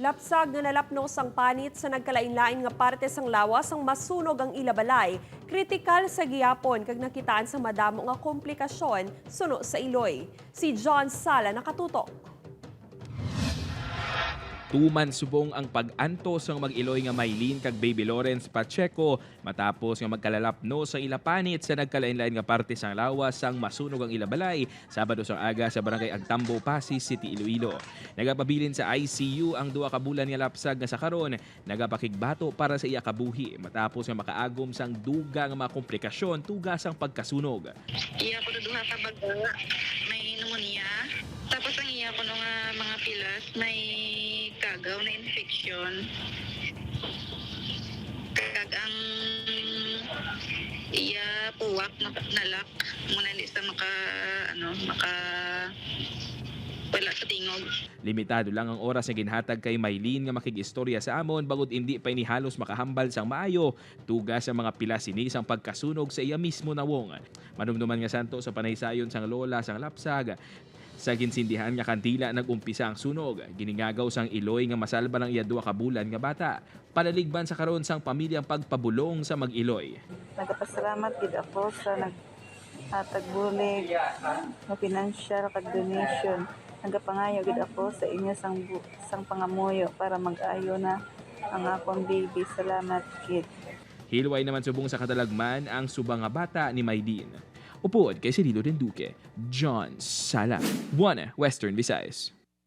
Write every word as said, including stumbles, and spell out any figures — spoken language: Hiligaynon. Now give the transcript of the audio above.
Lapsag nga nalapno sang panit sa nagkalain-lain nga parte sang lawas sang masunog ang ila balay. Kritikal sa gihapon kag nakitaan sa madamo nga komplikasyon suno sa Iloy. Si John Sala nakatutok. Tuman subong ang pag-antos sang mag-Iloy nga Maylene kag Baby Lawrence Pacheco matapos nga magkalalapno sa ila panit sa nagkalain-lain nga parte sang lawas sang masunog ang ila balay Sabado sang aga sa barangay Agtambo, Passi City, Iloilo. Nagapabilin sa I C U ang duha ka bulan nga lapsag nga sa karon nagapakigbato para sa iya kabuhi matapos nga makaagom sang dugang nga mga komplikasyon tuga sang pagkasunog. Iya ko duha ka baga, may pneumonia. Tapos ang iya ko nga mga pilas may kagaw na infection. Kag ang iya puwak na nalak mo na hindi sa maka ano maka wala sa tingog. Limitado lang ang oras nga ginhatag kay Maylene nga makig-istorya sa amon bangod indi pa ini halos makahambal sang maayo tuga sa mga pila sini sang pagkasunog sa iya mismo nawong. Manumduman nga santo sa panaysayon sang lola sang lapsag, sa ginsindihan nga kandila nag-umpisa ang sunog. Giningagaw sang Iloy nga masalba ang iya duha ka bulan nga bata. Palaligban sa karon sang pamilya ang pagpabulong sa mag-Iloy. Nagapasalamat gid ako sa naghatag bulig nga pinansyal kag donation. Nagapangayo gid ako sa inyo sang bu- sang pangamuyo para mag-ayo na ang akong baby. Salamat gid. Hilway naman subong sa kadalagman ang suba nga bata ni Maylene. Upod kay Cirilo Denduque, John Sala, One Western Visayas.